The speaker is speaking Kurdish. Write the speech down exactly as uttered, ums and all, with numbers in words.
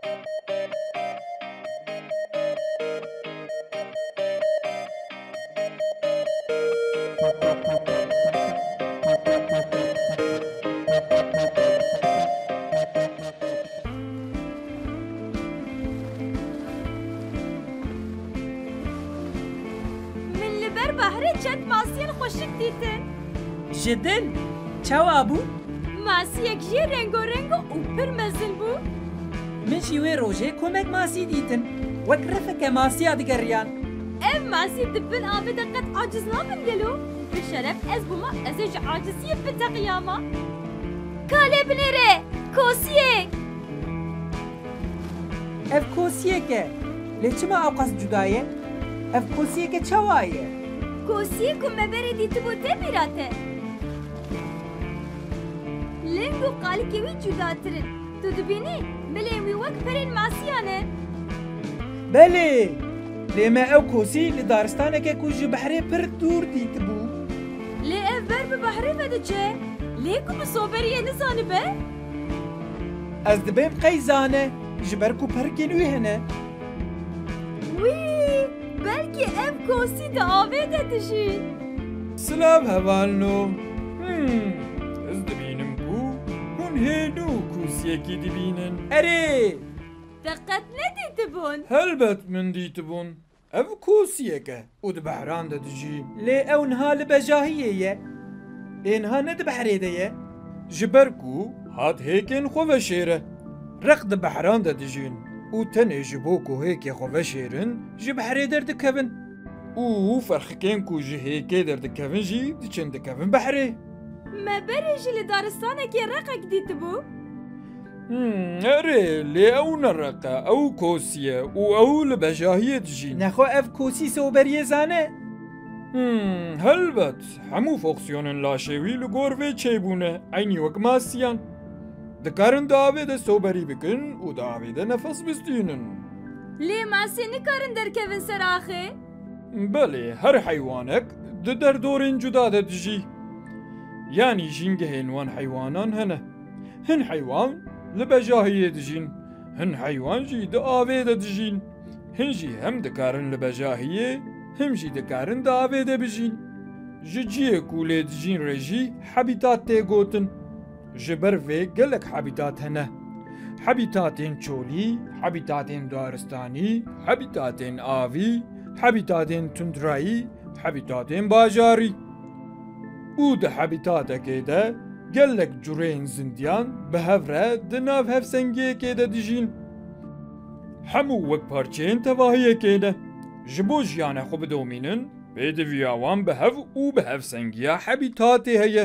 Min li ber behrê çend masiyên xweşik dîtin. Ji dil, çawa bû? Masiyek jî rengorengo û pir mezin bû. Min jî wê rojê komek masî dîtin. Wek refeke masiya digeriyan. Ev masî di bin avê de qet aciz nabin gelo? Bi şeref ez bûma ez ê ji aciziyê biteqiyama. Ka lê binêre, kosiyek! Ev kosiyek e. Lê çima ewqas cuda ye? Ev kosiyeke çawa ye? Kosiyê ku me berê dîtibû te bîra te? Ling û qalikê wî cudatir in. Tu dibînî, milên wî wek perên masiyan e. Belê! Lê me ew kosî li daristaneke ku ji behrê pir dûr dîtibû. Lê ev ber bi behrê ve diçe. Lê ku bi soberiyê nizanibe? Ez dibêm qey zane, ji ber ku perikên wî hene. Wî, belkî ev kosî di avê de dijî. Silav hevalno. Hmm, ez dibînim ku hûn hê nû kosiyekî dibînin. Erê! Te qet nedîtibûn? Helbet min dîtibûn. Ev kosiyek e û di behran de dijî. Lê ew niha li bejahiyê ye. Ê niha ne di behrê de ye. Ji ber ku hat hêkên xwe veşêre. Req di behran de dijîn û tenê ji bo ku hêkê xwe veşêrin, ji behrê derdikevin. Û ferxikên ku ji hêkê derdikevin jî diçin dikevin behrê. Me berê jî li daristanekê reqek dîtibû. Hmm, erê, lê ew ne req e, ew kosî ye û ew li bejahiyê dijîn. Nexwe ev kosî soberiyê zane? Hmm, helbet, hemû fonksiyonên laşê wî li gor vê çêbûne, eynî wek masiyan. Dikarin di avê de soberî bikin û di avê de nefes bistînin. Lê masê nikarin derkevin ser axê? Belê, her heywanek di derdorên cuda de dijî. Yanî jîngehên wan heywanan hene. Hin heywan li bejahiyê dijîn, hin heywan jî di avê de dijîn. Hin jî hem dikarin li bejahiyê, him jî dikarin di avê de bijîn. Ji cihê ku lê dijîn re jî habitat tê gotin. Ji ber vê gelek habitat hene. Habitatên çolî, habitatên daristanî, habitatên avî, habitatên tundrayî, habitatên bajarî. Û di habitatekê de gelek cureyên zindiyan bi hev re di nav hevsengiyekê de dijîn. Hemû wek parçeyên tevahiyekê ne. Ji bo jiyana xwe bidomînin, pêdiviya wan bi hev û bi hevsengiya habitatê heye.